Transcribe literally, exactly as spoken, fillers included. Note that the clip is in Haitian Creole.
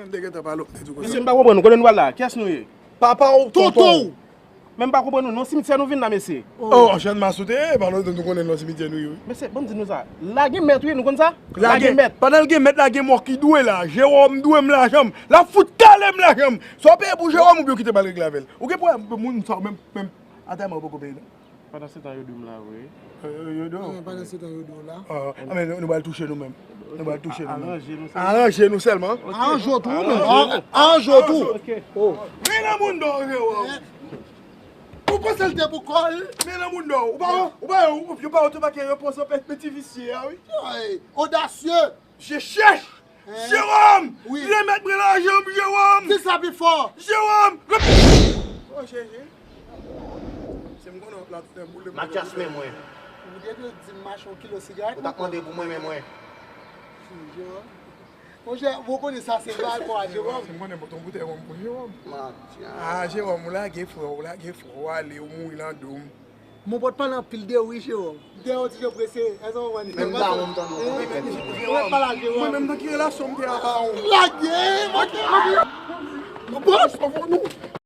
M te gentan pale w, m te di w konsa. Mesye, m pa konprann nou. Kote nou pral la? Kiyès nou ye? Papa w, tonton w. Men m pa konprann nou. Non, simityè nou vin la, mesye. Oh, Chanmas ou te ye, pa lontan nou konnen non simityè nou ye, wi. Mesye, ban m di nou sa. La gen mèt, wi, nou konn sa? La gen mèt. Pandan l gen mèt, la gen mò ki dwe la. Jewòm dwe m lajan m. L ap fout kale m lajan m. Sa w peye pou Jewòm oubyen w kite m al regle avè l? Ou gen pwoblèm moun sa w menm, menm atè mwen ou poko peye non. Pandan se tan yo dwe m la, wi. Yo, yo, yo dwe w. Pandan se tan yo dwe w la. Ah, ah, men nou, nou pral touche nou menm. Nou pral touche nou menm. Aranje nou sèlman. Aranje nou sèlman. Aranje w tou, menm. Aranje w tou. Men nan moun dò, Jewòm. Ou panse l te pou kò l? Men nan moun dò. Ou pa, ou pa, ou, yo pa, ou te pa gen repons anpè, peti visye a, wi. Odasye! Mesye chèch! Jewòm! Wi. Remèt mwen lajan m, Jewòm! Di sa pi fò! Jewòm! Rep-, oh, Jezi. Se m konnen w ap la tout lè boule. Matyas, men mwen. Ou te dwe di m m achte yon kilo sigarèt. Ou t ap mande pou mwen, men mwen. Jewòm. Monchè, ou konnen sa se pa alkòl a Jewòm. Se m konnen pote yon boutèy wonm pou Jewòm. Matyas. Ah, Jewòm, ou lage frè, ou lage frè, ou ale, ou mouri nan do m. Mon pòt pale anpil de wi, Jewòm. Dèyè yon ti jan prese, èske w konprann? Menm bawon m tande w konprann. Ou mèt pale a Jewòm. Mwen menm nan ki relasyon m te a bawon? Lage, mwen te lage. Bon, nou.